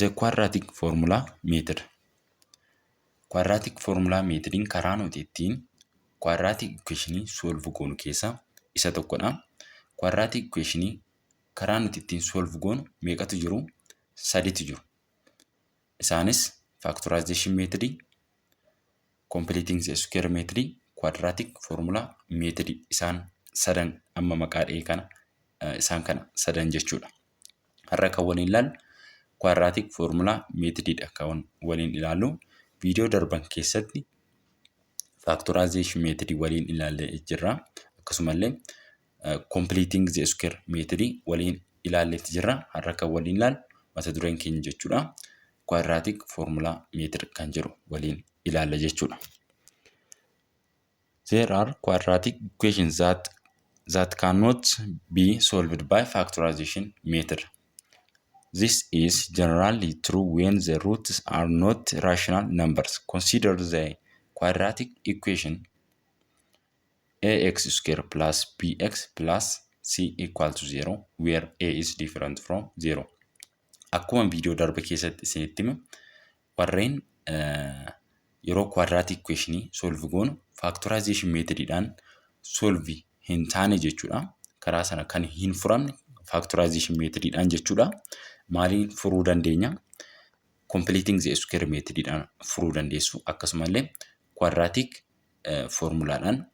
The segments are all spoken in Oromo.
The quadratic formula method. Quadratic formula methodiin karaa nuti ittiin quadratic equationii solve goonu keessaa isa tokkodha. Quadratic equationii karaa nuti ittiin solve goonu meeqatu jiru? Saditu jiru. Isaanis factorization method, completing the square method, quadratic formula method, isaan sadan amma maqaa dha'e kana, isaan kana sadan jechuudha. Har'a kan waliin ilaallu quadratic formula methodidha kan waliin ilaallu. Viidiyoo darban keessatti factorization method waliin ilaallee jirra. Akkasumallee completing the square method waliin ilaalleetti jirra. Har'a kan waliin ilaallu mata dureen keenya jechuudha. Quadratic formula method kan jedhu waliin ilaalla jechuudha. There are quadratic equations that cannot be solved by factorization method. This is generally true when the roots are not rational numbers. Consider the quadratic equation ax square plus bx plus c equal to 0, where a is different from 0. Akkuma viidiyoo darbe keessatti isinitti hime, warreen yeroo quadratic equationii solve goonu factorization methodidhaan solve hin taane jechuudha. Karaa sana kan hin furamne factorization methodidhaan jechuudha. Maaliin furuu dandeenya? Completing the square methodidhaan furuu dandeessu. Akkasumallee quadratic formulaadhaan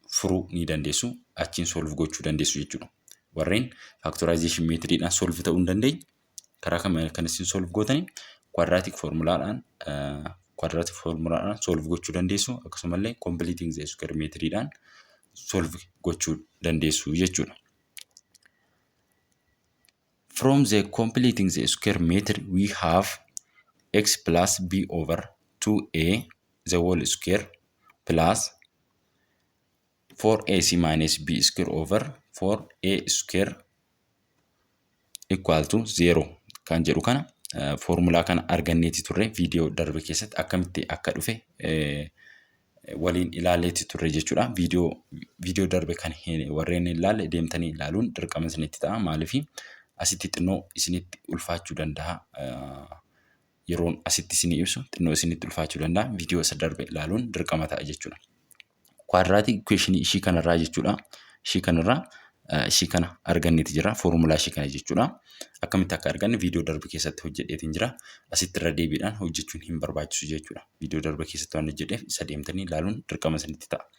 furuu ni dandeessu. Achiin solve gochuu dandeessu jechuudha. Warreen factorization methodidhaan solve ta'uu hin dandeenye karaa kam kan isin solve gootani? Quadratic formulaadhaan solve gochuu dandeessu. Akkasumallee completing the square methodidhaan solve gochuu dandeessu jechuudha. From the completing the square method, we have x plus b over 2a the whole square plus 4ac minus b square over 4a square equal to 0 kan jedhu kana, foormulaa kana arganneeti turre. Viidiyoo darbe keessatti akkamitti akka dhufe waliin ilaalleeti turre jechuudha. Viidiyoo darbe kan warreen hin ilaalle deemtanii ilaaluun dirqama isinitti ta'a. Maaliif? Asitti xinnoo isinitti ulfaachuu danda'a. Yeroon asitti isinii ibsu xinnoo isinitti ulfaachuu danda'a. Viidiyoo isa darbe ilaaluun dirqama ta'a jechuudha. Quadratic equationii ishii kanarraa jechuudha. Ishii kanarraa ishii kana arganneeti jira. Foormulaa ishii kana jechuudha. Akkamitti akka arganne viidiyoo darbe keessatti hojjedheetiin jira. Asitti irra deebiidhaan hojjechuun hin barbaachisu jechuudha. Viidiyoo darbe keessatti waan hojjedheef isa deemtanii ilaaluun dirqama isinitti ta'a.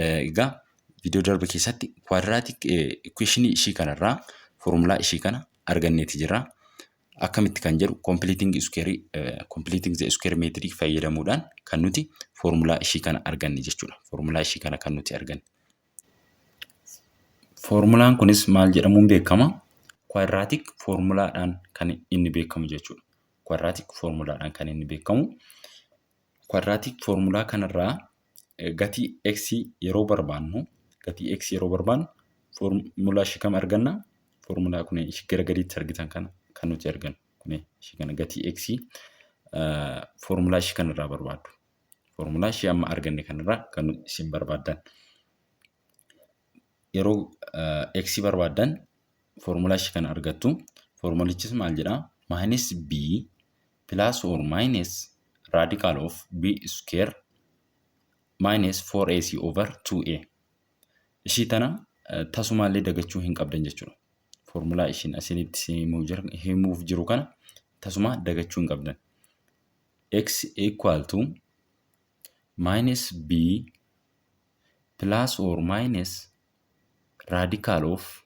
Egaa viidiyoo darbe keessatti quadratic equationii ishii kanarraa foormulaa ishii kana arganneeti jira. Akkamitti kan jedhu completing the square method fayyadamuudhaan kan nuti foormulaa ishii kana arganne jechuudha. Foormulaa ishii kana kan nuti arganne. Foormulaan kunis maal jedhamuun beekama? Quadratic formulaadhaan kan inni beekamu jechuudha. Quadratic formulaadhaan kan inni beekamu. Quadratic formulaa kanarraa gatii x yeroo barbaannu, gatii x yeroo barbaannu foormulaa ishii kam arganna? Foormulaa kun ishii gara gadiitti argitan kana kan nuti argannu. Kun ishii kana, gatii x foormulaa ishii kanarraa barbaaddu. Foormulaa ishii amma arganne kanarraa kan isin barbaaddan. Yeroo x barbaaddan foormulaa ishii kana argattu. Foormulichis maal jedhaa? Minus b plus or minus radical of b square minus 4ac over 2a. Ishii tana tasumaallee dagachuu hin qabdan jechuudha. Foormulaa ishiin asinitti himuuf jiru kana tasuma dagachuu hin qabdan. X equal to minus b plus or minus radical of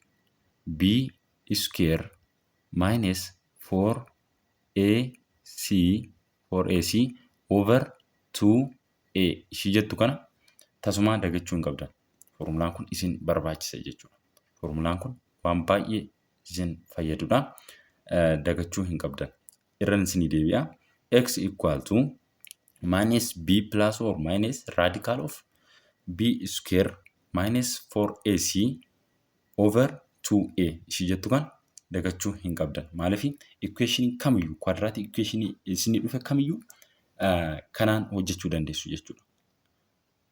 b square minus 4ac 4ac over 2a ishii jettu kana tasuma dagachuu hin qabdan. Foormulaan kun isin barbaachisa jechuudha. Foormulaan kun waan baay'ee isin fayyadudha. Dagachuu hin qabdan. Irran isinii deebi'a. X equal to minus b plus or minus radical of b square minus 4ac over 2a ishii jettu kan dagachuu hin qabdan. Maaliif? Equation kamiyyuu, quadratic equation isinii dhufe kamiyyuu kanaan hojjechuu dandeessu jechuudha.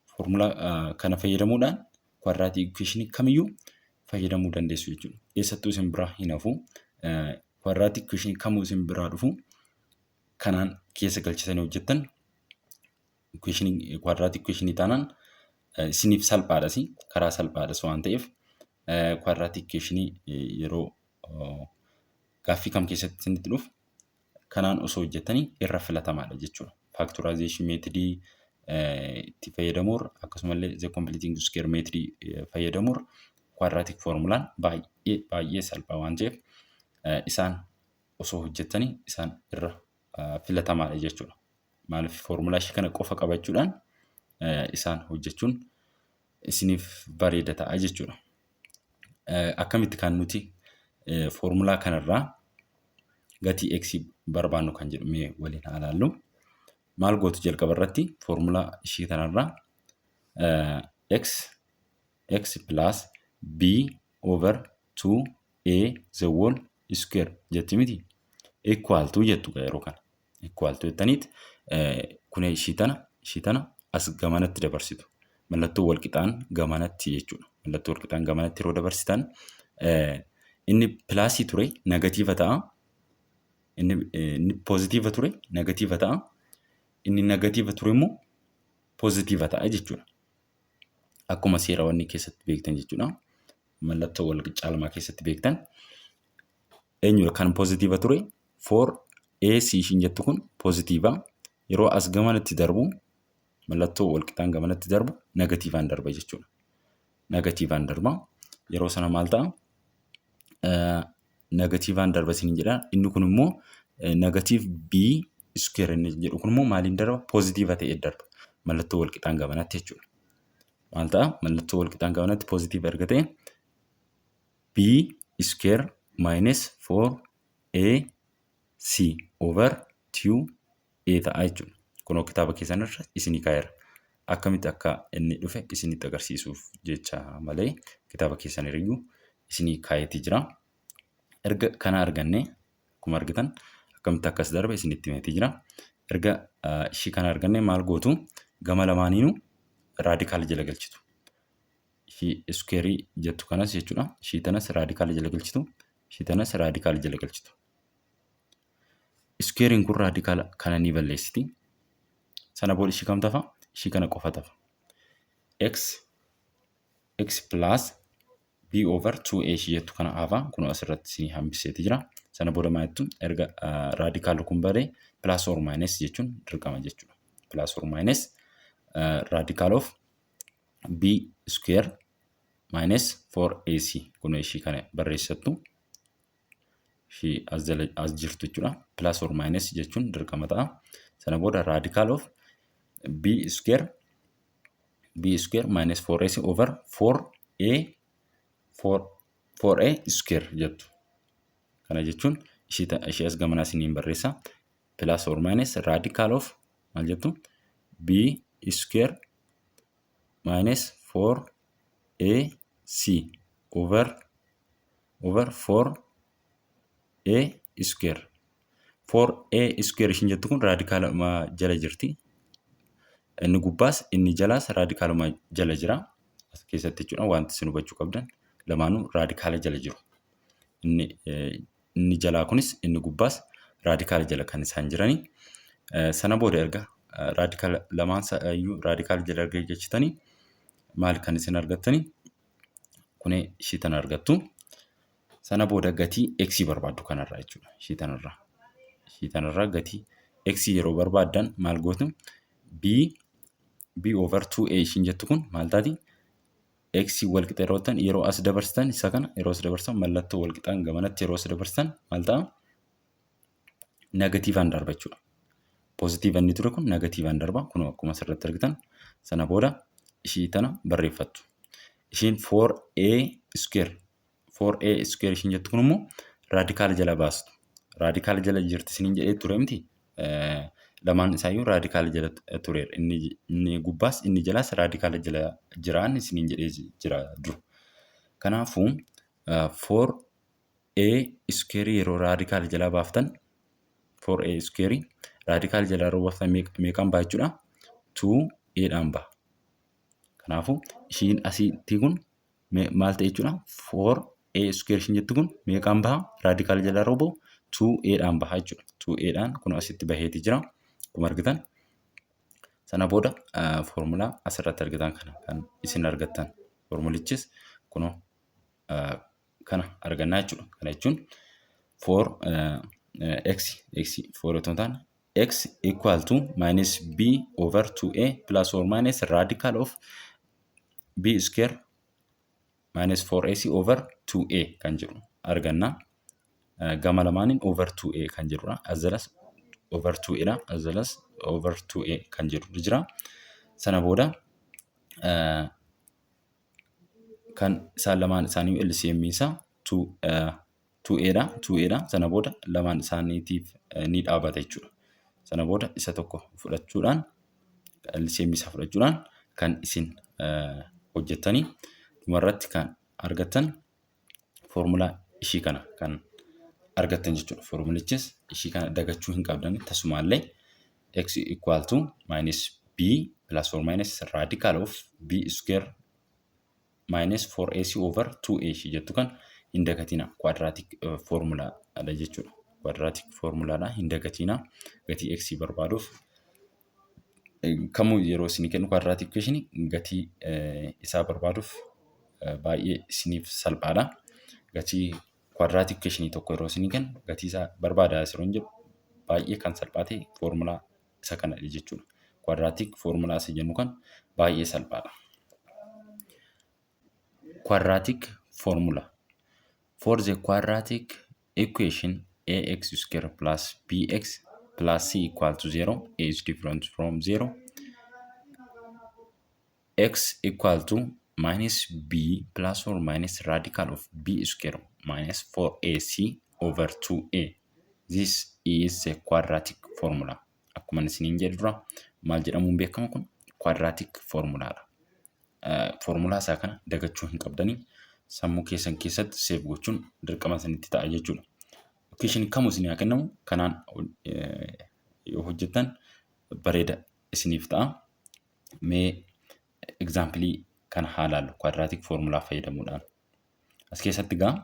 Foormulaa kana fayyadamuudhaan quadratic equation kamiyyuu fayyadamuu dandeessu jechuudha. Eessattuu isin biraa hin hafu. Quadratic equation kamuu isin biraa dhufu Kanaan keessa galchitanii hojjettan, quadratic equationii taanaan isiniif salphaadhas, karaa salphaadhas waan ta'eef, quadratic equationii yeroo gaaffii kam keessatti isinitti dhufu kanaan osoo hojjettanii irra filatamaadha jechuudha. Factorization methodii itti fayyadamuurra, akkasumallee the completing square methodii fayyadamuurra, quadratic formulaan baay'ee baay'ee salphaa waan ta'eef isaan osoo hojjettanii isaan irra filatamaadha jechuudha. Maaliif, foormulaa ishee kana qofa qabachuudhaan isaan hojjechuun isiniif bareeda ta'a jechuudha. Akkamitti kan nuti foormulaa kanarraa gatii x barbaannu kan jedhu mee waliin haa ilaallu. Maal gootu? Jalqaba irratti foormulaa ishee kanarraa x plus b over 2a the whole square jetti miti? Equal to jettu yeroo kana. Equal to jettaniit kun ishii tana as gamanatti dabarsitu. Mallattoo wal qixaan gamanatti jechuudha. Mallattoo wal qixaan gamanatti yeroo dabarsitan inni plusii ture negative ta'a. Inni positive ture negative ta'a. Inni negative ture immoo positive ta'a jechuudha. Akkuma seera wanni keessatti beektan jechuudha. Mallattoo wal caalmaa keessatti beektan. Eenyudha kan positive ture? 4 AC ishiin jettu kun positive. Yeroo as gamanatti darbu, mallattoo wal qixaan gamanatti darbu, negativeaan darba jechuudha. Negativeaan darba. Yeroo sana maal ta'a? Negativeaan darba isiniin jedha. Inni kun immoo negative b square inni jedhu kun immoo maaliin darba? Positive ta'ee darba. Mallattoo wal qixaan gamanatti jechuudha. Maal ta'a? Mallattoo wal qixaan gamanatti positive erga ta'e, b square minus 4 ac over 2 a ta'a jechuudha. Kunoo kitaaba keessan irra isinii kaa'eera. Akkamitti akka inni dhufe isinitti agarsiisuuf jecha malee kitaaba keessan irrayyuu isinii kaa'eetii jira. Erga kana argannee, akkuma argitan akkamitti akkas darbe isinitti himeetii jira. Erga ishii kana argannee maal gootu? Gama lamaaniinuu radical jala galchitu. Ishii squareii jettu kanas jechuudha. Ishii tanas radical jala galchitu. Ishii tanas radical jala galchitu. Squareiin kun radical kana ni balleessiti. Sana booda ishii kam tafa? Ishii kana qofa tafa. X plus b over 2a ishii jettu kana hafa. Kun asirratti isinii hambiseeti jira. Sana booda maal jettu? Erga radicalli kun badee plus or minus jechuun dirqama jechuudha. Plus or minus radical of b square minus 4ac, kun ishii kana barreessattu. Ishii as jirtu jechuudha. Plus or minus jechuun dirqama ta'a. Sana booda radical of b square minus 4ac over 4a 4 4a square jettu. Kana jechuun ishee as gamanaa isiniin barreessa. Plus or minus radical of maal jettu? B square minus 4ac over 4a square. 4a square ishiin jettu kun radicaluma jala jirti. Inni gubbaas inni jalaas radicaluma jala jira. As keessatti jechuudha wanti isin hubachuu qabdan lamaanuu radical jala jiru. Inni jalaa kunis inni gubbaas radical jala kan isaan jirani. Sana booda erga radical lamaan iyyuu radical jala erga jechitanii maal kan isin argattanii? Kuni ishii tana argattu. Sana booda gatii x barbaaddu kanarraa jechuudha. Ishii tanarraa. Ishii tanarraa gatii x yeroo barbaaddan maal gootu? B over 2a ishiin jettu kun maal taati? X wal qixa yeroo ta'an, yeroo as dabarsitan, isa kana yeroo as dabarsitan, mallattoo wal qixaan gamanatti yeroo as dabarsitan maal ta'a? Negativeaan darba jechuudha. Positive inni ture kun negativeaan darba. Kun akkuma asirratti argitan, sana booda ishii tana barreeffattu. Ishiin 4a square 4a square ishiin jettu kun immoo radical jala baastu. Radical jala jirti isiniin jedhee ture miti? Lamaan isaayyuu radical jala tureera. Inni gubbaas inni jalaas radical jala jiraan isiniin jedhee jira dura. Kanaafuu 4a square yeroo radical jala baaftan, 4a square radical jala yeroo baaftan meeqaan ba'a jechuudha? 2a dhaan ba'a. Kanaafuu ishiin asiitti kun maal ta'e jechuudha? 4a square ishiin jettu kun meeqaan baha? Radical jala yeroo bahu 2a dhaan baha jechuudha. 2a dhaan kun asitti baheeti jira. Akkuma argitan. Sana booda foormulaa asirratti argitan kana kan isin argattan. Foormulichis kunoo kana argannaa jechuudha. Kana jechuun 4 x x 4 otoo hin taane x equal to minus b over 2a plus or minus radical of b square minus 4ac over 2a kan jedhu arganna. Gama lamaaniin over 2a kan jedhudha. As jalas over 2a dha. As jalas over 2a kan jedhu jira. Sana booda kan isaan lamaan isaanii LCM isaa 2a dha. 2a dha. Sana booda lamaan isaaniitiif ni dhaabata jechuudha. Sana booda isa tokko fudhachuudhaan, LCM isaa fudhachuudhaan kan isin hojjettanii dhumarratti kan argattan foormulaa ishii kana kan argattan jechuudha. Foormulichis ishii kana dagachuu hin qabdan tasumaallee: x equal to minus b plus or minus radical of b square minus 4ac over 2a ishii jettu kan hin dagatina. Quadratic formulaadha jechuudha. Quadratic formulaadha, hin dagatina. Gatii x barbaaduuf kamuu yeroo isinii kennu quadratic equation gatii isaa barbaaduuf baay'ee isiniif salphaadha. Gatii quadratic equation tokko yeroo isinii kennu gatii isaa barbaadaa yeroo hin jedhu baay'ee kan salphaa ta'e foormulaa isa kanadha jechuudha. Quadratic formulaa isa jennu kan baay'ee salphaadha. Quadratic formula. For the quadratic equation ax square plus bx plus c equal to 0, a is different from 0, x equal to minus b plus or minus radical of b square minus 4ac over 2a. This is the quadratic formula. Akkuma isiniin jedhu dura maal jedhamuun beekama? Kun quadratic formulaadha. Formulaa isaa kana dagachuu hin qabdanii, sammuu keessan keessatti save gochuun dirqama isinitti ta'a jechuudha. Equation kamuu isinii haa kennamu, kanaan yoo hojjettan bareeda isiniif ta'a. Mee example kana haa ilaallu quadratic formulaa fayyadamuudhaan. As keessatti gaa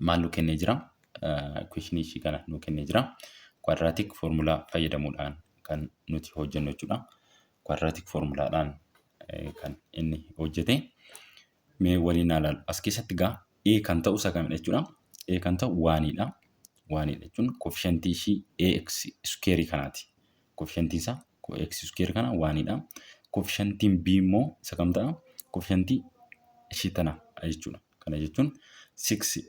maal nu kennee jira? Equation ishii kana nu kennee jira. Quadratic formulaa fayyadamuudhaan kan nuti hojjennu jechuudha. Quadratic formulaadhaan kan inni hojjete. Mee waliin haa ilaallu. As keessatti gaa A kan ta'u isa kamidha jechuudha? A kan ta'u onedha. Onedha jechuun coefficientii ishii AX square kanaati. Coefficientiin isaa X square kana onedha. Coefficientiin B immoo isa kam ta'a? Coefficientii ishii tana jechuudha. Kana jechuun 6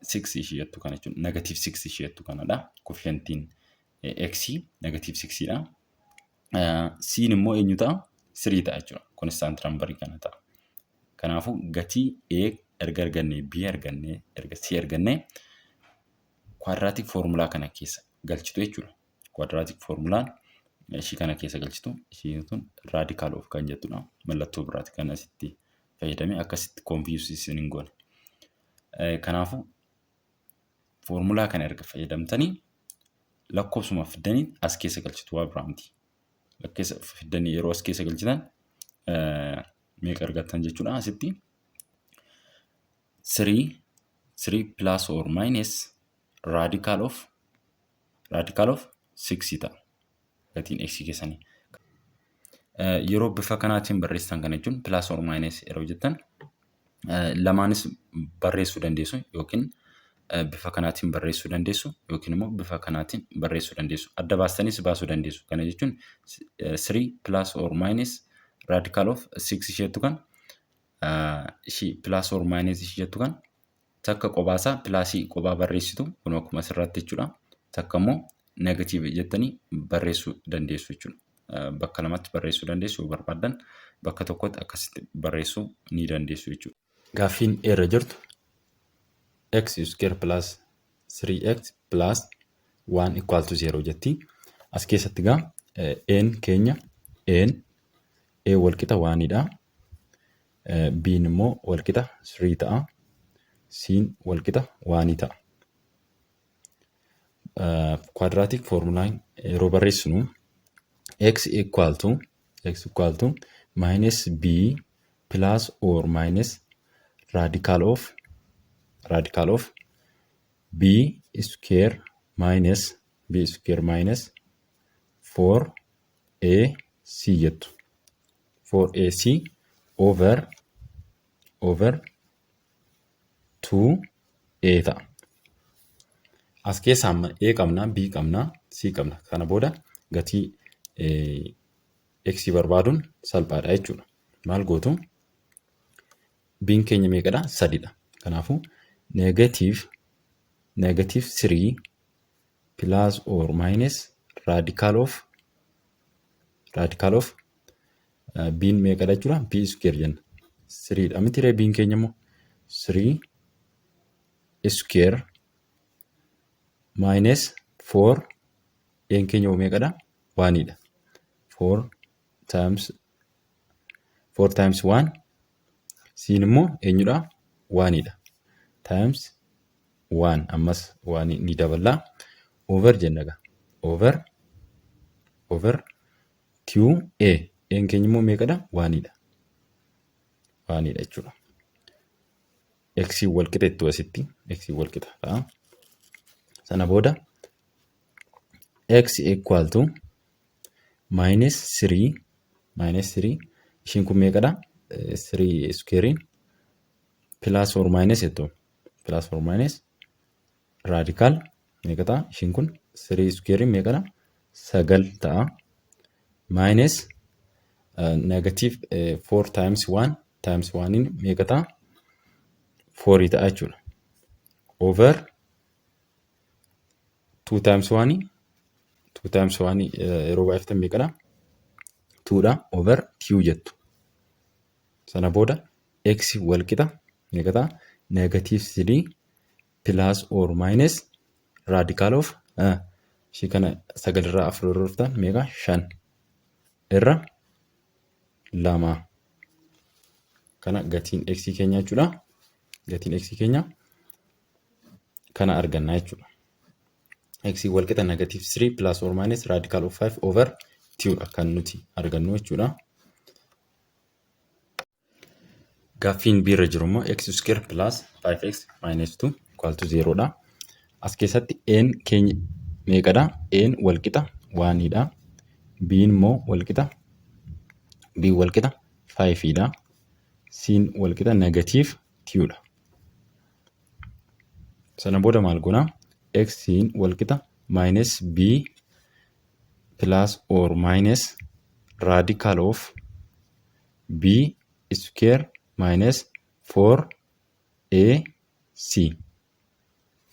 6 ishii jettu kana jechuudha. Negative 6 ishii jettu kanadha. Coefficientiin X negative 6 dha. C'n immoo eenyu ta'a? 3 ta'a jechuudha. Constant number kana ta'a. Kanaafuu gatii A erga argannee, B argannee, erga C argannee, quadratic formulaa kana keessa galchitu jechuudha. Quadratic formulaan ishii kana keessa galchitu. Ishiin tun radical of kan jettudha. Mallattoo biraati kan asitti fayyadame akkasitti confuse isin hin goone. Kanaafuu foormulaa kana erga fayyadamtanii lakkoofsuma fiddanii as keessa galchitu, waa biraa miti. Lakkoofsa fiddanii yeroo as keessa galchitan meeqa argattan jechuudha? Asitti 3 3 plus or minus radical of 6 ta'a gatiin x keessanii. Yeroo bifa kanaatiin barreessitan, kana jechuun plus or minus yeroo jettan, lamaanis barreessuu dandeessu, yookiin bifa kanaatiin barreessuu dandeessu, yookiin immoo bifa kanaatiin barreessuu dandeessu. Adda baastanis baasuu dandeessu. Kana jechuun 3 plus or minus radical of 6 isheettu kan ishii plus or minus ishii jettu kan takka qobaasaa plusii qobaa barreessitu kun akkuma asirratti jechuudha. Takka immoo negative jettanii barreessuu dandeessu jechuudha. Bakka lamatti barreessuu dandeessu, yoo barbaaddan bakka tokkotti akkasitti barreessuu ni dandeessu jechuudha. Gaaffiin irra jirtu x square plus 3x plus 1 equal to 0 jetti. As keessatti gaa n keenya n a walqixa onedha. B'n immoo walqixa 3 ta'a. C'n walqixa 1 ta'a. Quadratic formulaan yeroo barreessinu x equal to minus b plus or minus radical of b square minus b square minus 4ac jettu. 4ac over 2a ta'a. As keessaa amma a qabna, b qabna, c qabna. Kana booda gatii x barbaaduun salphaadha jechuudha. Maal gootu? B'n keenya meeqadha? Sadidha. Kanaafuu negative 3 plus or minus radical of b'n meeqadha jechuudha? B square jenna. 3dha miti ree? B'n keenya immoo 3 square minus 4. A'n keenya meeqadha? 1dha. 4 times 4 times 1. C'n immoo eenyudha? 1dha. Times 1, ammas 1 ni daballaa. Over jenna egaa. Over 2a. A'n keenya immoo meeqadha? 1dha. 1dha jechuudha. X wal qixa jettu asitti. X wal qixa ta'a. Sana booda x equal to minus 3, minus 3, ishiin kun meeqadha? 3 square plus or minus jettu. Plus or minus radical meeqa ta'a? Ishiin kun 3 square meeqadha? 9 ta'a. Minus negative 4 times 1 times 1 meeqa ta'a? 4 ta'a jechuudha. Over 2 times 1, 2 times 1 yeroo baay'iftan meeqadha? 2 dha. Over 2 jettu. Sana booda x wal qixa meeqa ta'a? Negative 3 plus or minus radical of ishii kana sagalirraa afur yeroo dhuftan meeqa? Shan irra lama. Kana gatiin x keenya jechuudha. Gatiin x keenya kana arganna jechuudha. X wal qixa negative 3 plus or minus radical of 5 over 2 dha kan nuti argannu jechuudha. Gaaffiin B irra jiru immoo x square plus 5x minus 2 equal to 0 dha. As keessatti n keenya meeqadha? N wal qixa 1 dha. B immoo wal qixa, b wal qixa 5 dha. C wal qixa negative 2 dha. Sana booda maal goona? X wal qixa minus b plus or minus radical of b square minus 4ac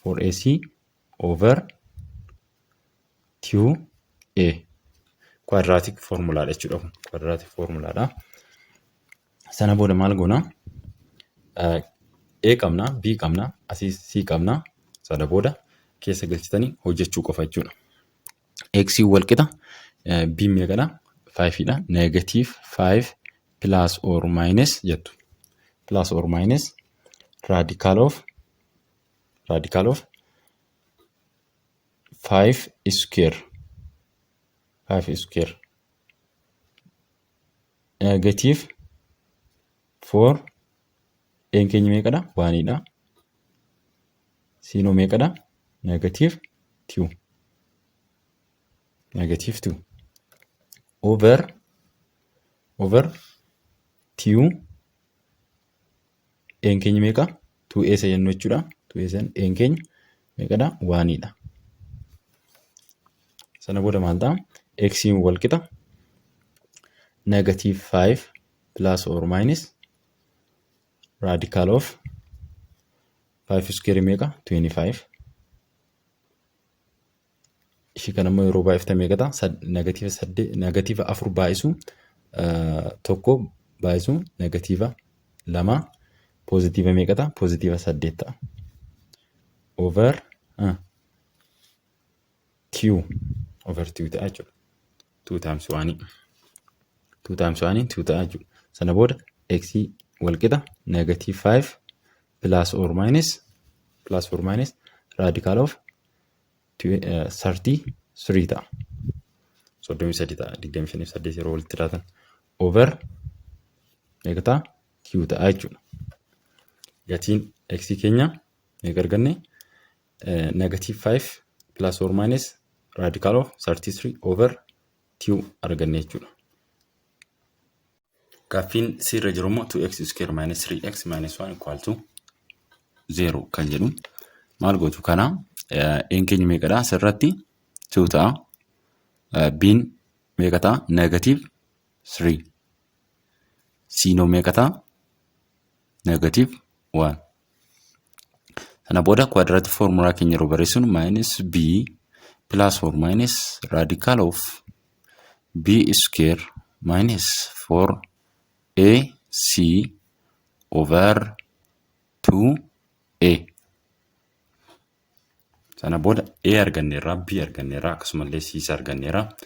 4ac over 2a. Quadratic formulaadha jechuudha kun, quadratic formulaadha. Sana booda maal goona? A qabna, B qabna, asii C qabna. Sana booda keessa galchitanii hojjechuu qofa jechuudha. X wal qixa B meeqadha? 5 dha. Negative 5 plus or minus jettu. Plus or minus radical of 5 square, 5 square negative 4. A'n keenya meeqadha? 1dha. C'noo meeqadha? Negative 2. Negative 2 over 2. A'n keenya meeqa? 2a isa jennu jechuudha. 2a isa, a'n keenya meeqadha? 1dha. Sana booda maal ta'a? X wal qixa negative 5 plus or minus radical of 5 square meeqa? 25. Ishii kana immoo yeroo baay'iftan meeqa ta'a? Negative saddeet, negative afur baay'isu tokko baay'isu negative lama positive meeqa ta'a? Positive saddeet ta'a. Over two, over two ta'a jechuudha. Two times one, two times one, two ta'a jechuudha. Sana booda x wal qixa negative 5 plus or minus radical of 33 ta'a. 33 ta'a. 25 8 yeroo walitti dhiyaatan over meeqa ta'a? Two ta'a jechuudha. Gatiin x keenya meeqa arganne? Negative 5 plus or minus radical of 33 over 2 arganne jechuudha. Gaaffiin C irra jiru immoo 2x square minus 3x minus 1 equal to 0 kan jedhu. Maal gootu? Kana een keenya meeqadha? Asirratti 2 ta'a. B'n meeqa ta'a? Negative 3. C'noo meeqa ta'a? Negative 1. Sana booda quadratic formula keenya yeroo barreessinu minus b plus or minus radical of b square minus 4ac over 2a. Sana booda a arganneerra, b arganneerra, akkasumallee c arganneerra.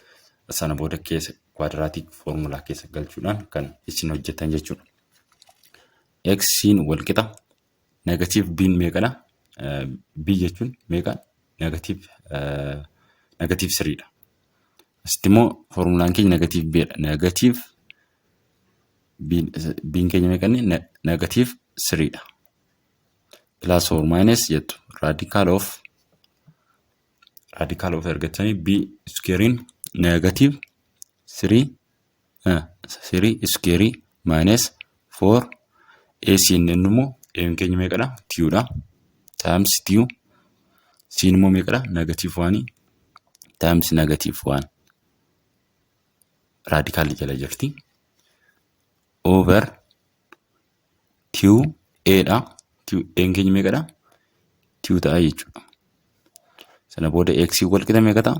Sana booda keessa quadratic formula keessa galchuudhaan kan isin hojjetan jechuudha. X'n wal qixa negative b'n meeqadha? B jechuun meeqa? Negative 3dha. Asitti immoo formulaan keenya negative b dha. Negative b'n keenya meeqanni? Negative 3dha. Plus or minus jettu, radical of argattanii b squarein negative 3 3 square minus 4 ac inni immoo een keenya meeqadha? 2dha. Times 2. C immoo meeqadha? Negative 1 times negative 1, radicalli jala jirti. Over 2 a dha. Een keenya meeqadha? 2 ta'a jechuudha. Sana booda x wal qixa meeqa ta'a?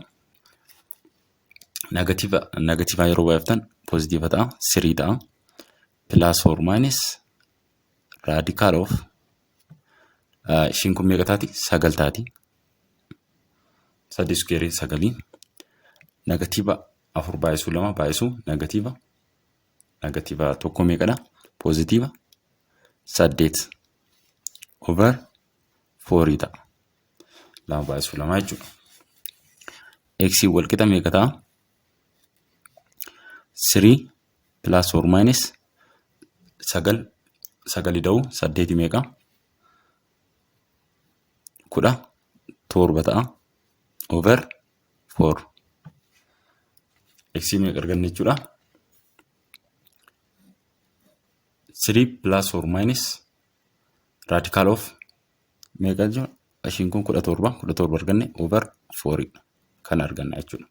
Negative negative yeroo baay'iftan positive ta'a. 3 ta'a. Plus or minus radical of ishiin kun meeqa taati? Sagal taati. Sadi square sagalii. Negative afur baay'isuu lama baay'isuu negative tokko meeqadha? Positive saddeet over fourii ta'a. Lama baay'isuu lama jechuudha. X wal qixa meeqa ta'a? 3 plus or minus sagal, sagal ida'uu saddeeti meeqa? 17 ta'a. Over 4. X meeqa arganne jechuudha? 3 plus or minus radical of meeqa jechuudha? Ishiin kun 17, 17 arganne over 4 kan arganna jechuudha.